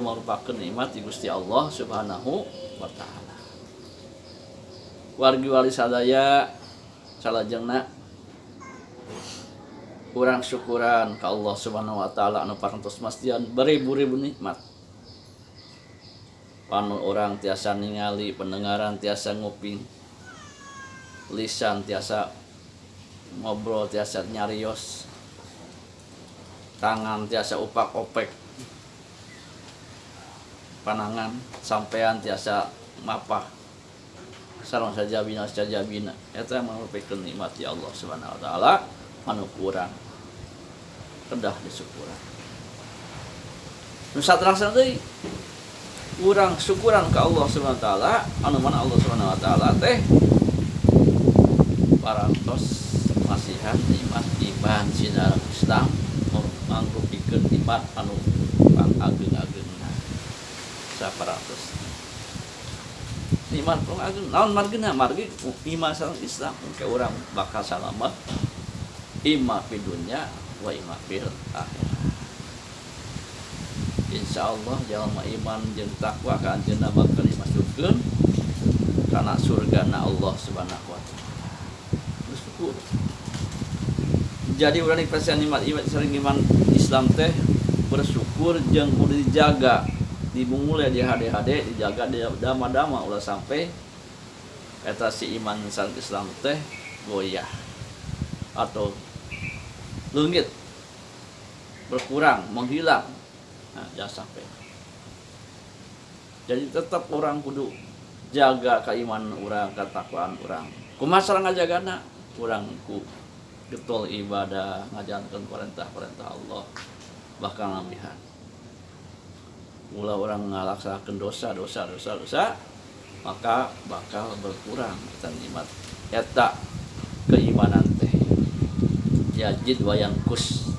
Merupakan nikmat di Gusti Allah Subhanahu wa Ta'ala. Wargi wali sadaya, salajengna urang syukuran ka Allah Subhanahu wa Ta'ala anu parantos masihan beribu-ribu nikmat. Panon urang tiasa ningali, pendengaran tiasa nguping, lisan tiasa ngobrol, tiasa nyarios, tangan tiasa upak opek panangan, sampean tiasa mapah sareng sajabina sajabina. Eta merupakan nikmat ya Allah Subhanahu wa Ta'ala anu kurang kedah disyukuran. Nu saterasna deui, urang syukuran ka Allah Subhanahu wa Ta'ala anu mana Allah Subhanahu wa Ta'ala teh parantos masihan nikmat iman sinar Islam, mangrupikeun nikmat anu pangageng-agengna. Saparantos nikmat pangageng naon margina? Margi iman sareng Islam ke urang bakal salamet imma fi dunya wa imma fil akhirah. Insyaallah jalma iman jeung takwa ka anjeunna bakal dimasukkeun kana surgana Allah Subhanahu wa Ta'ala. Bersyukur. Jadi urang dipasihan nikmat iman sareng iman Islam teh bersyukur jeung kudu dijaga, dibungule di hade-hade, dijaga di dama-dama, ulah sampai eta si iman sareng Islam teh goyah atau leungit, berkurang, menghilang. Nah, jangan sampai. Jadi tetap urang kudu jaga keimanan urang, ketakwaan urang. Kumaha cara ngajagana? Urang ku getol ibadah, ngajalankeun perintah-perintah Allah, bahkan lambihan. Ulah urang ngalaksanakeun dosa, dosa, dosa, dosa, maka bakal berkurang eta nikmat, eta keimanan teh. Yazid wa yanqus,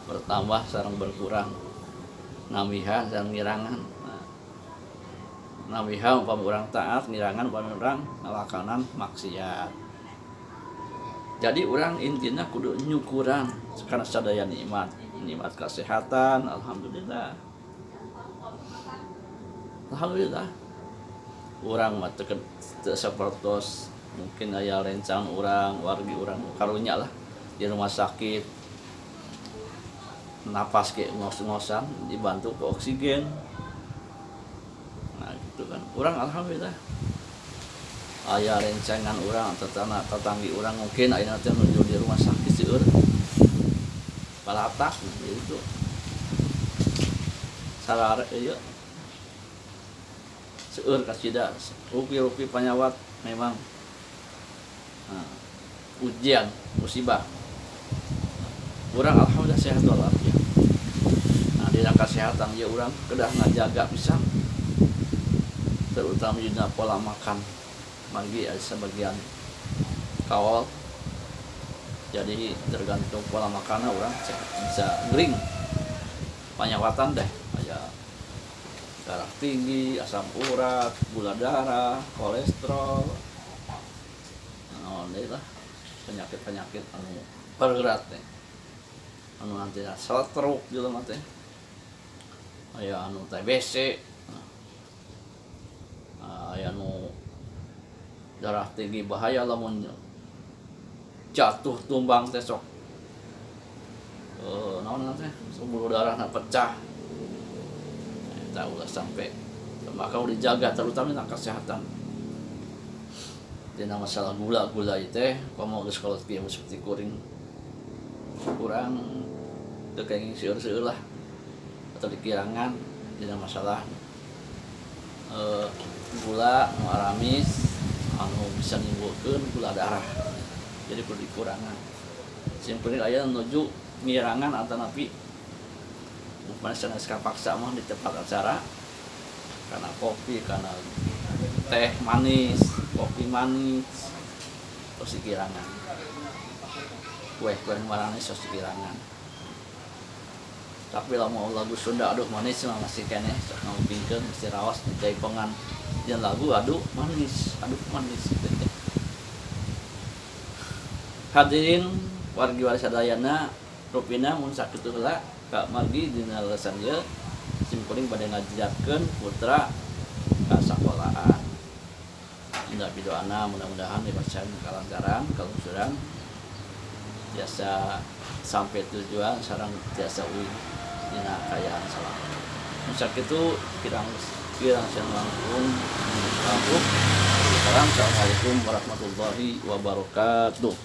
bertambah sareng berkurang, nambihan sareng ngirangan. Nah, nambihan upami urang taat, ngirangan upami urang ngalakonan maksiat. Jadi urang intinya kudu nyukuran karena sadaya nikmat, nikmat kesehatan, alhamdulillah. Alhamdulillah. Urang mah teu sapertos mungkin aya rencang urang, wargi urang karunya lah di rumah sakit, napas ke ngos-ngosan, dibantu ke oksigen. Nah, gitu kan. Urang alhamdulillah aya rencangan urang, tetangga tetanggi urang mungkin ayeuna teh nuju di rumah sakit seueur palatak gitu sarare ieu seueur kasida rupi-rupi panyawat. Memang, nah, ujian musibah. Urang alhamdulillah sehat walafiat. Nah, dina kesehatan ya urang kedah ngajaga pisan, terutama dina pola makan. Margi aya sebagian kawal, jadi tergantung pola makannya urang sehat, bisa gering panyawatan deh, aya darah tinggi, asam urat, gula darah, kolesterol, naon deui lah, penyakit-penyakit anu berat teh, anu nanti stroke jelema teh, aya anu TBC, nah, aya anu darah tinggi, bahaya lamun jatuh tumbang teh sok naon teh, pembuluh darahna pecah. Eta ulah sampai. Maka udah dijaga, terutama tentang kesehatan. Dina masalah gula-gula itu teh, komo geus kolot kieu seperti kuring, kurang teu kenging seueur-seueur lah atau dikirangan dina masalah gula nu aramis anu bisa nimbulkeun gula darah. Jadi kudu dikurangan. Sing penting aya nuju ngirangan atanapi bukan sanes kapaksa mah di tempat acara, karena kopi, karena teh manis, kopi manis terus dikirangan, kue-kue manis terus dikirangan. Tapi lamun lagu Sunda aduh manis mah masih keneh sok ngupingkeun, mesti raos jaipongan jeung lagu aduh manis, aduh manis gitu teh. Hadirin wargi wali sadayana, rupina mun sakitu heula ka margi dina lesan ieu. Sim kuring bade ngajarkeun putra ka sakolahan. Indah pidoana, mudah-mudahan dipercaya kalancaran, kalungsuran, tiasa sampai tujuan sareng tiasa uih dina kaayaan salam. Sakitu kirang kirang siang langkung langkung. Assalamualaikum warahmatullahi wabarakatuh.